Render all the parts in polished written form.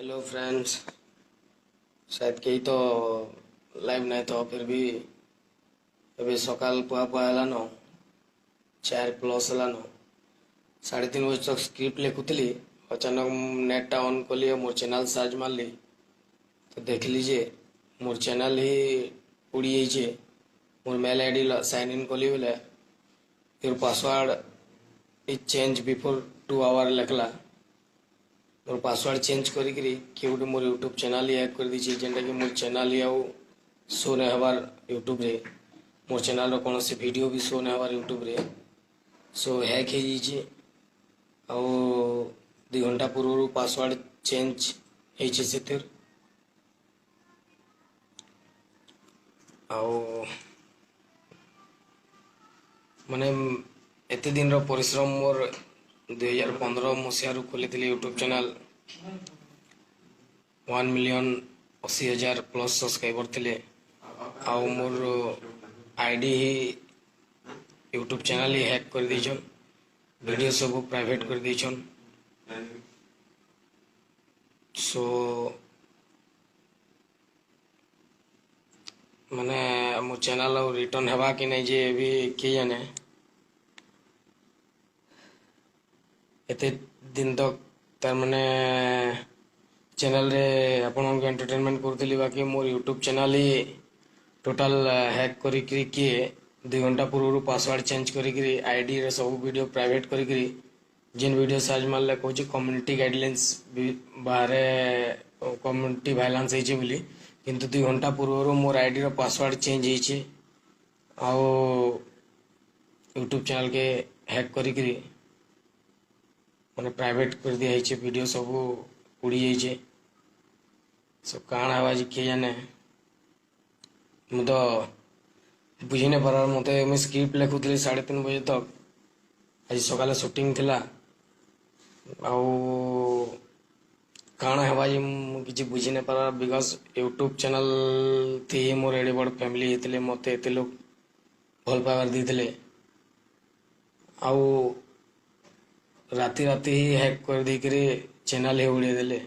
Hello friends, शायद କେହି ତ ଲାଇଭ୍ ନାହିଁ ତ ଫିର୍ ବି ଏବେ ସକାଳ ପୁଆ ପୁଆ ହେଲାନ, 4+ ହେଲାନ, 3:30 ବଜେ ତକ୍ ସ୍କ୍ରିପ୍ଟ ଲେଖୁଥିଲି। ଅଚାନକ ନେଟ୍ଟା ଅନ୍ କଲି ଆଉ ମୋର୍ ଚ୍ୟାନେଲ୍ ସର୍ଚ୍ଚ ମାରଲି ତ ଦେଖିଲି ଯେ ମୋର୍ ଚ୍ୟାନେଲ୍ ହିଁ ଉଡ଼ି ଯାଇଛେ। ମୋର୍ ମେଲ୍ ଆଇଡି ସାଇନ୍ ଇନ୍ କଲି ବେଲେ "Your password is change before 2 hour" ଲେଖଲା। ମୋର୍ ପାସୱାର୍ଡ଼ ଚେଞ୍ଜ କରିକିରି କିଏ ଗୋଟେ ମୋର ୟୁଟ୍ୟୁବ୍ ଚ୍ୟାନେଲ୍ ହିଁ ହ୍ୟାକ୍ କରିଦେଇଛି, ଯେନ୍ଟାକି ମୋର୍ ଚ୍ୟାନେଲ୍ ହିଁ ଆଉ ଶୋ ନାଇଁ ହେବାର୍ ୟୁଟ୍ୟୁବ୍ରେ। ମୋର୍ ଚ୍ୟାନେଲ୍ର କୌଣସି ଭିଡ଼ିଓ ବି ଶୋ ନାଇଁ ହେବାର୍ ୟୁଟ୍ୟୁବ୍ରେ। ସୋ ହ୍ୟାକ୍ ହେଇଯାଇଛି ଆଉ 2 ଘଣ୍ଟା ପୂର୍ବରୁ ପାସୱାର୍ଡ଼ ଚେଞ୍ଜ ହେଇଛି ସେଥିର୍। ଆଉ ମାନେ ଏତେ ଦିନର ପରିଶ୍ରମ ମୋର, 2015 ମସିହାରୁ ଖୋଲିଥିଲି YouTube channel, 1 million 80,000 plus subscriber ଥିଲେ। ଆଉ ମୋର ଆଇଡି ହିଁ, ୟୁଟ୍ୟୁବ୍ ଚ୍ୟାନେଲ୍ ହିଁ ହ୍ୟାକ୍ କରିଦେଇଛନ୍, ଭିଡ଼ିଓ ସବୁ ପ୍ରାଇଭେଟ୍ କରିଦେଇଛନ୍। ସୋ ମାନେ ମୋ ଚ୍ୟାନେଲ୍ ଆଉ ରିଟର୍ନ ହେବା କି ନାଇଁ ଯେ ବି କିଏ ଜାନେ। ଏତେ ଦିନ ତକ୍ ତାର ମାନେ ଚ୍ୟାନେଲ୍ରେ ଆପଣଙ୍କୁ ଏଣ୍ଟରଟେନମେଣ୍ଟ କରୁଥିଲି, ବାକି ମୋର ୟୁଟ୍ୟୁବ୍ ଚ୍ୟାନେଲ୍ ହିଁ ଟୋଟାଲ୍ ହ୍ୟାକ୍ କରିକିରି କିଏ 2 ଘଣ୍ଟା ପୂର୍ବରୁ ପାସୱାର୍ଡ଼ ଚେଞ୍ଜ କରିକିରି ଆଇଡ଼ିରେ ସବୁ ଭିଡ଼ିଓ ପ୍ରାଇଭେଟ୍ କରିକିରି, ଯେନ୍ ଭିଡ଼ିଓ ସର୍ଚ୍ଚ ମାରିଲେ କହୁଛି କମ୍ୟୁନିଟି ଗାଇଡ଼ଲାଇନ୍ସ ବି ବାହାରେ, କମ୍ୟୁନିଟି ଭାଇଲାନ୍ସ ହେଇଛି ବୋଲି। କିନ୍ତୁ 2 ଘଣ୍ଟା ପୂର୍ବରୁ ମୋର ଆଇଡ଼ିର ପାସୱାର୍ଡ଼ ଚେଞ୍ଜ ହେଇଛି ଆଉ ୟୁଟ୍ୟୁବ୍ ଚ୍ୟାନେଲ୍କେ ହ୍ୟାକ୍ କରିକିରି ମାନେ ପ୍ରାଇଭେଟ୍ କରିଦିଆହେଇଛି, ଭିଡ଼ିଓ ସବୁ ଉଡ଼ି ଯାଇଛେ। ସୋ କାଣା ହେବା ଯେ କିଏ ଜାନେ, ମୁଁ ତ ବୁଝି ନାଇଁ ପାରବାର୍। ମତେ ମୁଇଁ ସ୍କ୍ରିପ୍ଟ ଲେଖୁଥିଲି 3:30 ବଜେ ତକ୍। ଆଜି ସକାଳେ ସୁଟିଂ ଥିଲା। ଆଉ କାଣା ହେବା ଯେ ମୁଁ କିଛି ବୁଝି ନାଇଁ ପାରବାର୍, because YouTube channel ଥି ହିଁ ମୋର ଏଡ଼େ ବଡ଼ ଫ୍ୟାମିଲି ହେଇଥିଲେ, ମତେ ଏତେ ଲୋକ ଭଲ ପାଇବାର ଦେଇଥିଲେ। ଆଉ ରାତି ରାତି ହିଁ ହ୍ୟାକ୍ କରିଦେଇକିରି ଚ୍ୟାନେଲ୍ ହିଁ ଉଡ଼େଇ ଦେଲେ।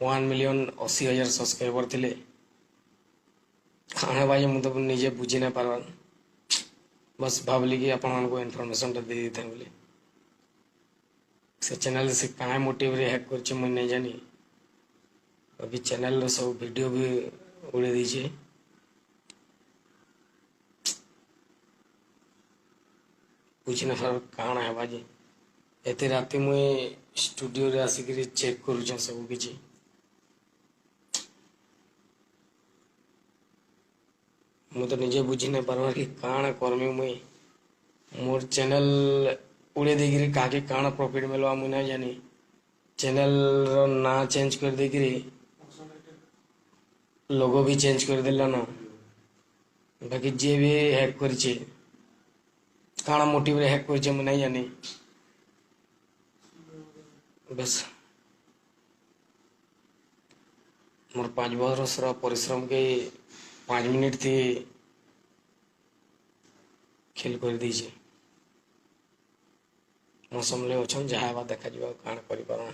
1 ମିଲିୟନ୍ 80,000 ସବସ୍କ୍ରାଇବର୍ ଥିଲେ। କାଣା ହେବା ଯେ ମୁଁ ତ ନିଜେ ବୁଝି ନାଇଁ ପାରବାର୍। ବସ୍ ଭାବିଲି କି ଆପଣମାନଙ୍କୁ ଇନଫର୍ମେସନ୍ଟା ଦେଇ ଦେଇଥାଏଁ ବୋଲି। ସେ ଚ୍ୟାନେଲ୍ ସେ କାଣା ମୋଟିଭ୍ରେ ହ୍ୟାକ୍ କରିছে ମୁଇଁ ନାଇଁ ଜାନି, ବାକି ଚ୍ୟାନେଲ୍ର ସବୁ ଭିଡ଼ିଓ ବି ଉଡ଼େଇ ଦେଇଛେ। ବୁଝି ନାଇଁ ପାରବାର୍ କାଣା ହେବା ଯେ। ଏତେ ରାତି ମୁଇଁ ଷ୍ଟୁଡ଼ିଓରେ ଆସିକିରି ଚେକ୍ କରୁଛେଁ ସବୁ କିଛି। ମୁଁ ତ ନିଜେ ବୁଝି ନାଇଁ ପାରବାର୍ କି କାଣା କର୍ମି ମୁଇଁ। ମୋର୍ ଚ୍ୟାନେଲ୍ ଉଡ଼େଇ ଦେଇକିରି କାହାକେ କାଣା ପ୍ରଫିଟ୍ ମିଲ୍ବା ମୁଇଁ ନାଇଁ ଜାନି। ଚ୍ୟାନେଲ୍ର ନାଁ ଚେଞ୍ଜ କରିଦେଇକିରି ଲୋଗୋ ବି ଚେଞ୍ଜ କରିଦେଲାନ। ବାକି ଯିଏ ବି ହ୍ୟାକ୍ କରିଛେ, କାଣା ମୋଟିଭ୍ରେ ହ୍ୟାକ୍ କରିଛେ ମୁଇଁ ନାଇଁ ଜାନି। ବେସ୍ ମୋର୍ 5 ବର୍ଷର ପରିଶ୍ରମକେ 5 ମିନିଟ୍ ଥି ଖେଲ୍ କରିଦେଇଛେ। ମୌସମରେ ଅଛନ୍, ଯାହା ହେବା ଦେଖାଯିବ। ଆଉ କାଣା କରିପାରମା?